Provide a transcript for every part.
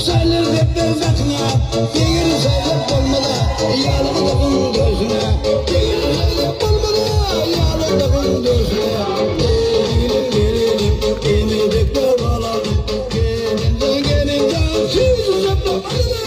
Şaýlar depder sakyna, Eger şaýlap bolmasa, Ýalygydygyň döşüne. Eger şaýlap bolmasa, Ýalygydygyň döşüne. Gelinim, gelinim, emedekde balam, Gelinjan, gelinjan, süýji şeplem aýdym.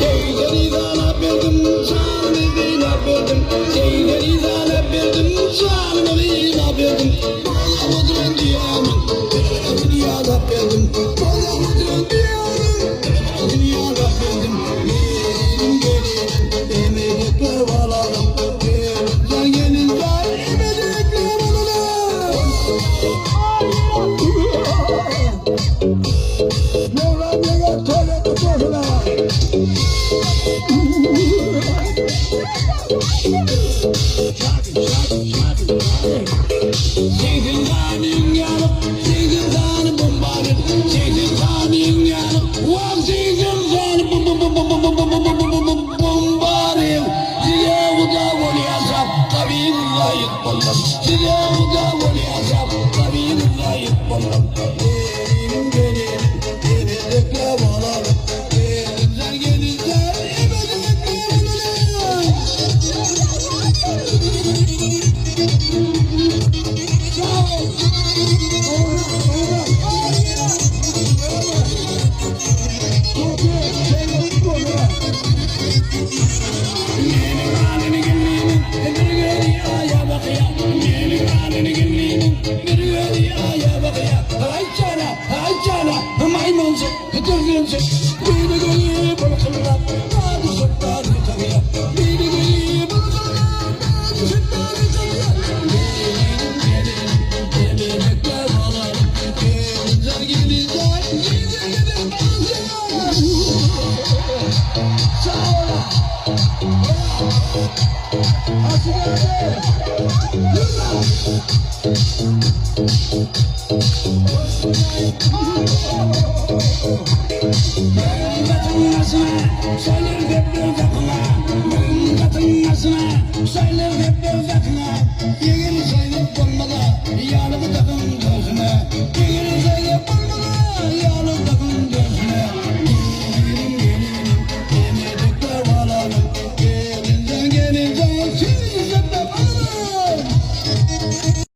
Seýdeni zalap berdim, janymy gynap berdim, Seýdeni zalap berdim, janymy gynap berdim, Boýlap oturan düýämiň belasini ýalap berdim, Boýlap oturan düýämiň belasini ýalap berdim, Gelinim, gelinim, emedekle balalym, Gelinjan, gelinjan, emedekle balalym. Möwlam ýeger toý etdi toýuna. 80 sany ýalyk, 80 sany bombalyk, 80 sany ýalyk, wah 80 sany bombalyk. Size guda bolýarsam, gabyň laýyk bolmaz. Size guda bolýarsam, gabyň laýyk bolmaz. Gelinim, gelinim, emedekle bolalym. Gelinler, gelinler, emedekle bolalym. Sag bol. Meniň halyny gelnimin bir gözi aýa bakýa, Meniň halyny gelnimin bir gözi aýa bakýa. Haý jana, haý jana, maýmynjyk, düzgünjik. Biri gözi bulkullap, bady şepbady kakýa. Biri gözi bulkullap, bady şepbady kakýa. Gelinim, gelinim, emedekle bolalym. Gelinjan, gelinjan, gije gidip alýan. Sag bol. Açyk abi. Yürü. Müň gatyň başyna şaýlar depder sakyna, Müň gatyň başyna şaýlar depder sakyna.